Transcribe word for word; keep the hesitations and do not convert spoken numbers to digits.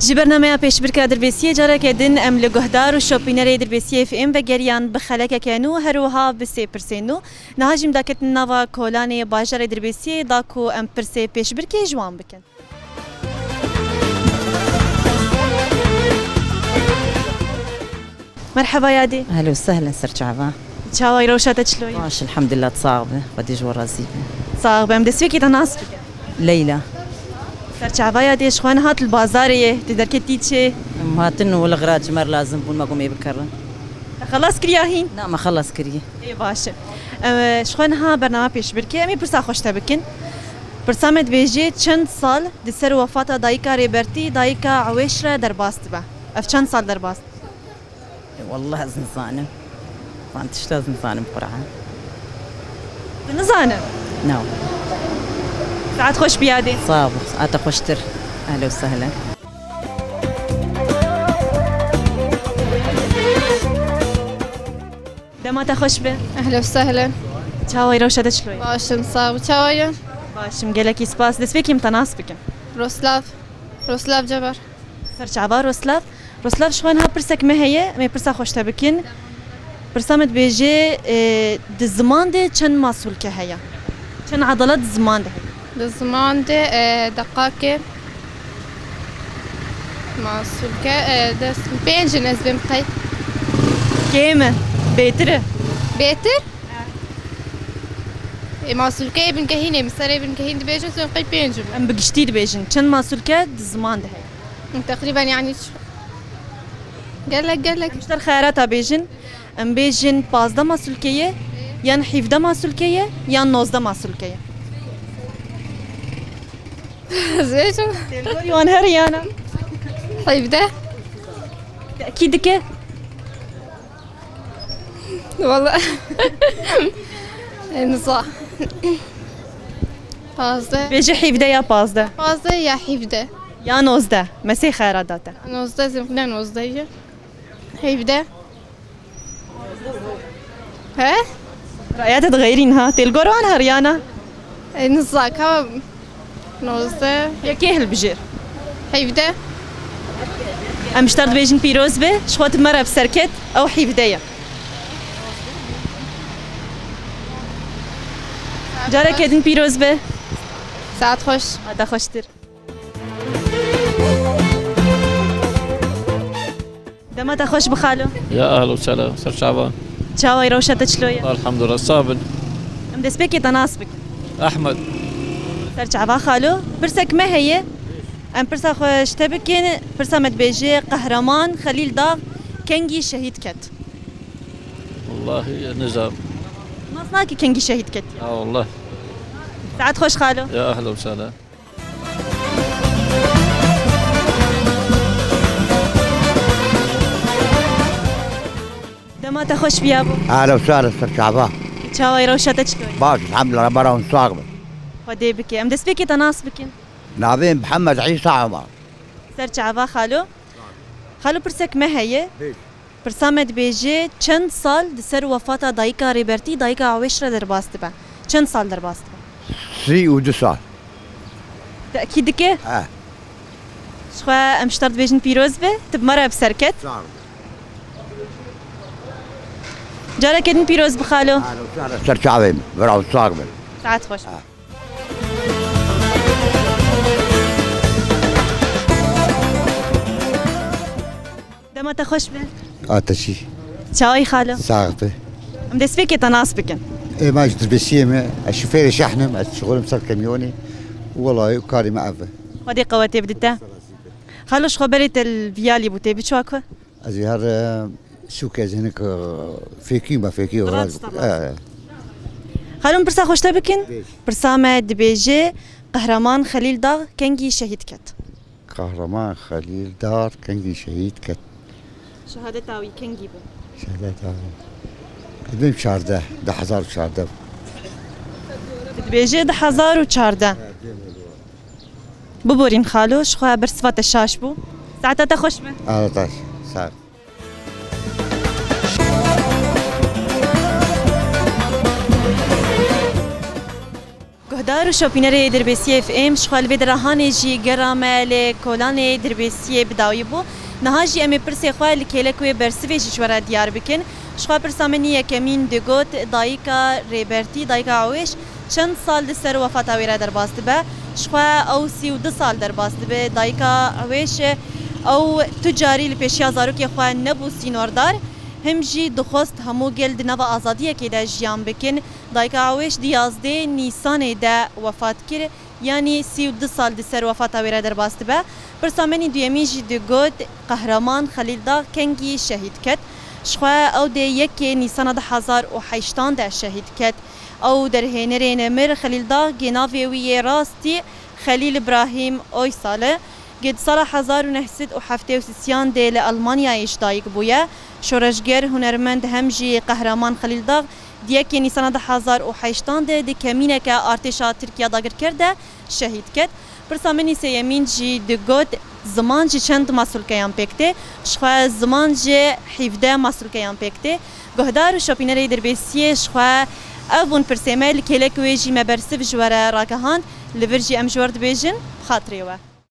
Ji bernameya pêşbirka Dirbêsiyê careke din em li guhdar û şopînerê Dirbêsiyê F M vegeriyan bi xelekeke nû, her wiha bi sê pirsên nû. Niha jî em daketin nava kolanê bajarê Dirbêsiyê da ku em pirsê pêşbirkê ji wan bikin. Merheba yadê. Ehlen û sehlen, ser çava. Çawa ye, rewşa te çilo ye? Baş, elhamdülillah, sax be. Xwedê ji we razî be. Sax be. Em destpêkê te nas bikin. Leyla. Ser çava yadê, ji xwe niha tu li bazarê ye, tu derketî çi? Em hatin û li xira ji me re lazim bûn, me got ê bikerin. Te xelas kiriya hîn? Na, me xelas kiriye. Ê, baş e. Em, ji xwe niha bername pêşbirkê, em ê pirsa xwe ji te bikin. Pirsa me dibêje, çend sal di ser wefata dayika Rêbertî, dayika Ewêş re derbas dibe? Ev çend sal derbas dibe? Wallah ez nizanim. Van tişta ez nizanim Qur'an. Tu nizanim? No. Saet xweş biyadê. Sağ ol. Ata xweştir. Ehlen û sehlen. Dema te xweş be. Ehlen û sehlen. Çawa ye, rewşa te çilo ye? Baş in, sağ ol. Çawa ye? Baş im, gelekî spas. Destpêkê em te nas bikin. Roslav. Roslav Cebar. Ser çava Roslav. Roslav, ji xwe niha pirsek me heye, em ê pirsa xwe ji te bikin. Pirsa me dibêje, e, di ziman de çend masûlke heye? Çend edalet di ziman de heye? Di ziman de, e, deqakê masûlke, e, des, pênc in ez bêm qey. Kêm e, bêtir e. Bêtir? E, masûlkeyê bingehîn ê, min serê bingehîn dibêje, zên qey pênc in. Em bi giştî dibêjin. Çend masûlke di ziman de heye? Teqrîben, yanî, ç-, gelek, gelek. Em ji te re xeyarata bêjin. Em bêjin pazdeh masûlke ye, yan hîvdeh masûlke ye, yan nozdeh masûlke ye? Zêçim. Têlgorî wan her yana. Hîvdeh. Tekîd dike? Wala. Niza. Pazdeh. Bêje hîvdeh ya pazdeh. Pazdeh ya hîvdeh. Ya nozdeh. Me sê xeyara da te. Nozdeh, zimkine nozdeh ye. Hîvdeh. He? Raya te dixeyrîn ha. Têlgor wan her yana. E, niza ka. Nozdeh. Yekê hilbijêr. Heyvdeh. Em ji te re dibêjin pîroz be, ji xwe tu me re bi ser ket, ew heyvdeh ye. Careke din pîroz be. Saet xweş. Ata xweştir. Dema te xweş bi xalo. Ya ehlo sehlo, ser çava. Çawa ye, rewşa te çilo ye? Elhamdulillah, sax bin. Em destpêkê te nas bikin. Ehmed. Ser çava xalo. Pirsek me heye. Em pirsa xwe ji te bikin. Pirsa me dibêje, Qehreman Xelîl Dax kengî şehîd ket? Wallahî, nizanim. Nas nake kengî şehîd ket? Ha, wallah. Saet xweş xalo. Ya ehlo sehlo. Dema te xweş biya bo. Ehlo sehlo, ser çava. Çawa ye, rewşa te çilo ye? Baş, elhamdulillah, Rebba wan sax bin. Xwedê bike. Em destpêkê te nas bikin. Navê Mihemed Îsa Omar. Ser çava xalo. Xalo, pirsek me heye. Bêj. Pirsa me dibêje, çend sal di ser wefata dayika Rêbertî, dayika Awêş re derbas dibe? Çend sal derbas dibe? Sî û du sal. Tekîd dike? He. Ji xwe em ji te re dibêjin pîroz be, tu bi me re bi ser ket. Sağ ol. Careke din pîroz bi xalo. Sağ ol, sağ ol. Ser çavê min. Bira û sağ bin. Saet xweş. Ha. Dema te xweş be. A te jî. Çawa yî xalo? Sax be. Em destpêkê te nas bikin. Ê, ma ji Dirbêsiyê me, ez şofêrê şehn im, ez dişixulim ser kamyonê û welayê û karê me ev e. Xwedê qewetê bidite. Xalo, ji xwe berê te li Viyalî bû, tê biçwa ku? Ez ê her, e, sûkê ez hinek, e, fêkî me, fêkî Rat were. Stella. E, e. Xalo, em pirsa xwe ji te bikin? Bêj. Pirsa me dibêje, Qehreman Xelîl Dax kengî şehîd ket? Kahraman Xelîl Dar kengî şehîd ket? Şehadeta wî kengî bû? Şehadeta wî. Dibêm çardeh, du hezar û çardeh. Tu dibêjî du hezar û çardeh. Biborîn xalo, ji xwe bersiva te şaş bû. Saeta te xweş be. Ara taş, sağ ol. Dar û şopînerê Dirbêsiyê F M, ji xwe li vê dirahanê jî gera me li kolanê Dirbêsiyê bi dawî bû. Niha jî em ê pirsê xwe li kêlek wê bersivê jî ji we re diyar bikin. Ji xwe pirsa min yekemîn digot, dayika Rêbertî, dayika Ewêş, çend sal di ser wefata wê re derbas dibe. Ji xwe ew sî û du sal derbas dibe. Dayika Ewêş, ew tu carî li pêşiya zarokê xwe nebû sînordar. Him jî dixwest hemû gel di nava azadiyekê de jiyan bikin. Dayika Ewêş di yazdê Nîsanê de wefat kir, yanî sî û du sal di ser wefata wê re derbas dibe. Pirsa min î duyemîn jî digot, Qehreman Xelîl Dax kengî şehîd ket? Ji xwe ew dê yekê Nîsana du hezar û heştan de şehîd ket. Ew derhênerê nemir Xelîl Dax, gê navê wî yê rastî Xelîl Îbrahîm Oysal e. Gê di sala hezar û neh sed û heftê û sêyan de li Almanyayê ji dayik bûye. Şoreşger, hunermend hem jî Qehreman Xelîl Dax di yekê Nîsana du hezar û heştan de di kemîneke artêşa Tirkiya dagirker de şehîd ket. Pirsa min î sêyemîn jî digot, ziman ji çend masûlkeyan pêk tê? Ji xwe ziman ji hevdeh masûlkeyan pêk tê. Guhdar û şopînerê Dirbêsiyê, ji xwe ev bûn pirsê me, li kêlek wê jî me bersiv ji we re ragihand. Li vir jî em ji we re dibêjin, bi xatirê we.